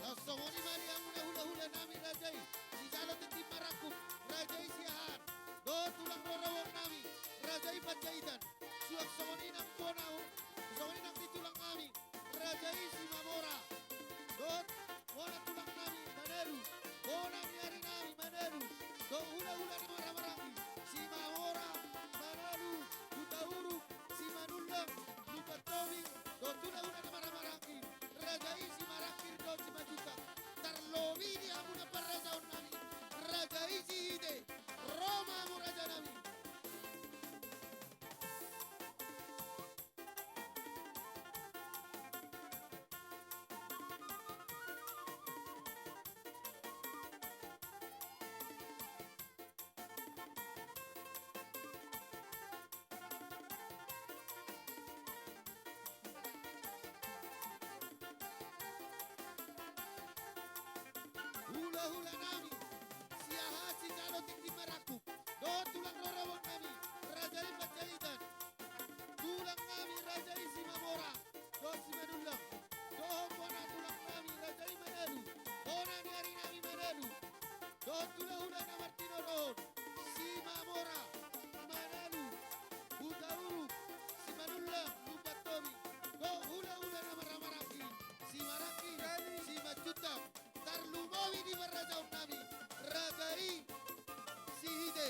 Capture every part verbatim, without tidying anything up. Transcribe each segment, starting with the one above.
Songon i ma di hamuna hula-hula nami raja i sijalo tintin marangkup, raja i Siahaan, dohot tulang rorobot nami raja i Panjaitan. Suang songon i nang bona, songon i nang di tulang nami raja i Simamora, dohot bona tulang nami Manalu, bona ni ari nami Manalu, dohot hula-hula na marhahamaranggi, Simamora, Manalu, Hutauruk, Simanullang, Lumban Tobing, dohot hula-hula na marhahamaranggi, raja i Simarangkir dohot Simanjuntak. Tarlobi di hamuna parrajaon nami, raja i Sihite, ro ma hamu raja nami. Hula-hula nami Siahaan sijalo tintin marangkup, dohot tulang rorobot nami raja i Panjaitan, tulang nami raja i Simamora dohot Simanullang, dohot bona tulang nami raja i Manalu, bona ni ari nami Manalu, dohot hula-hula na martinodohon, Simamora, Manalu, Hutauruk, Simanullang, Lumban Tobing, dohot hula-hula na marhahamaranggi, Simarangkir, Simanjuntak. Tarlumobi di parrajaon nami, raja i Sihite,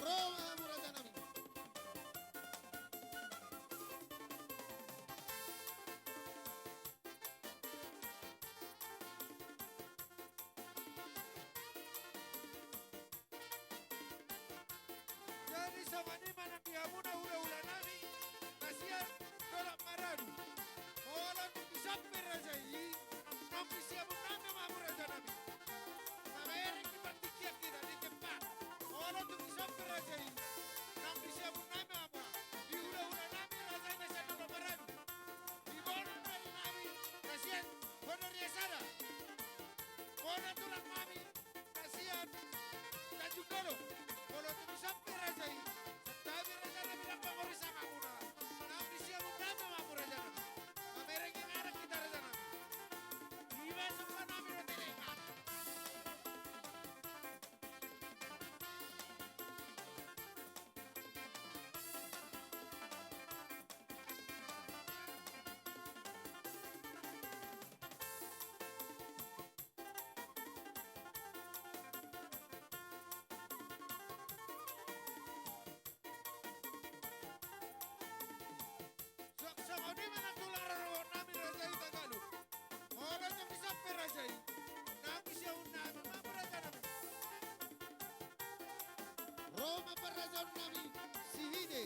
ro ma hamu raja nami. Jadi songon i ma nang di hamuna hula-hula nami na sian dolok Maradu. Molo tung dison pe raja i, nang di siamun nami ma hamu raja nami. Mamereng di partingkian hita di tempat. Molo tung dison pe raja i, nang di siamun nami ma hamu. Di hula-hula nami raja i na sian dolok Maradu. Di bona ni ari nami na sian Gondoriasada. Bona tulang nami na sian Tanjung Dolok. Molo tung dison pe raja i, santabi raja nami, dang mangori sanga muna. Nang di siamun nami ma hamu raja nami. Mamereng i nang hita raja nami. Iba sumba nami do telengan. Suang songon i ma nang tulang rorobot nami raja i Tagalug. Molo tung dison pe raja i, nang di siamun nami ma hamu raja nami. Ro ma parrajaon nami Sihite.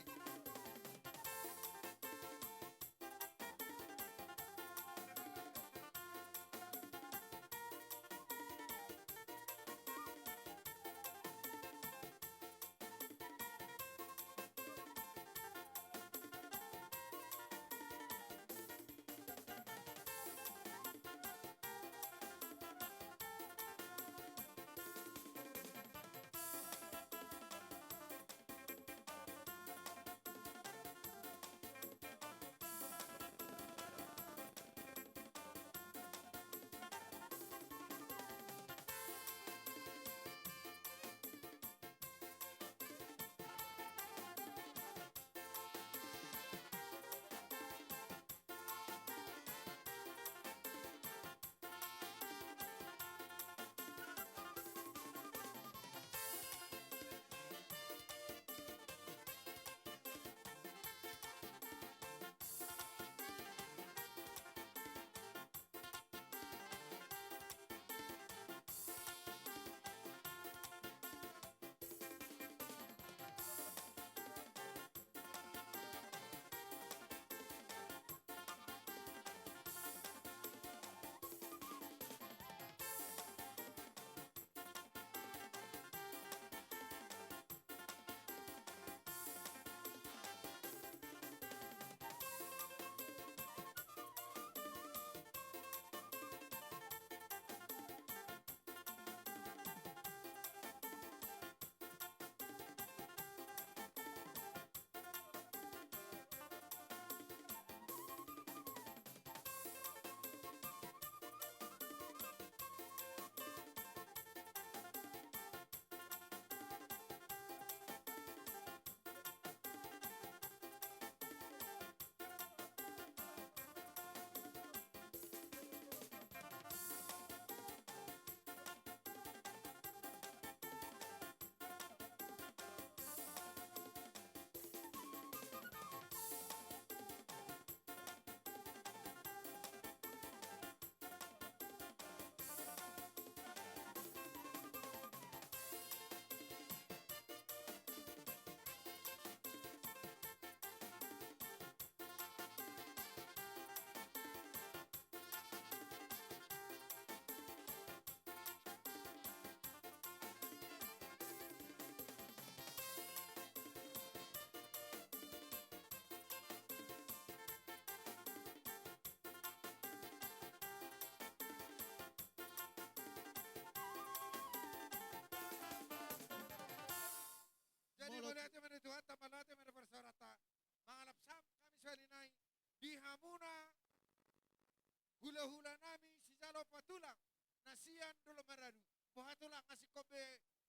tulang na sian Dolok Maradu. Boha tulang, asing kobe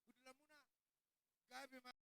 hudulamuna? Gabe ma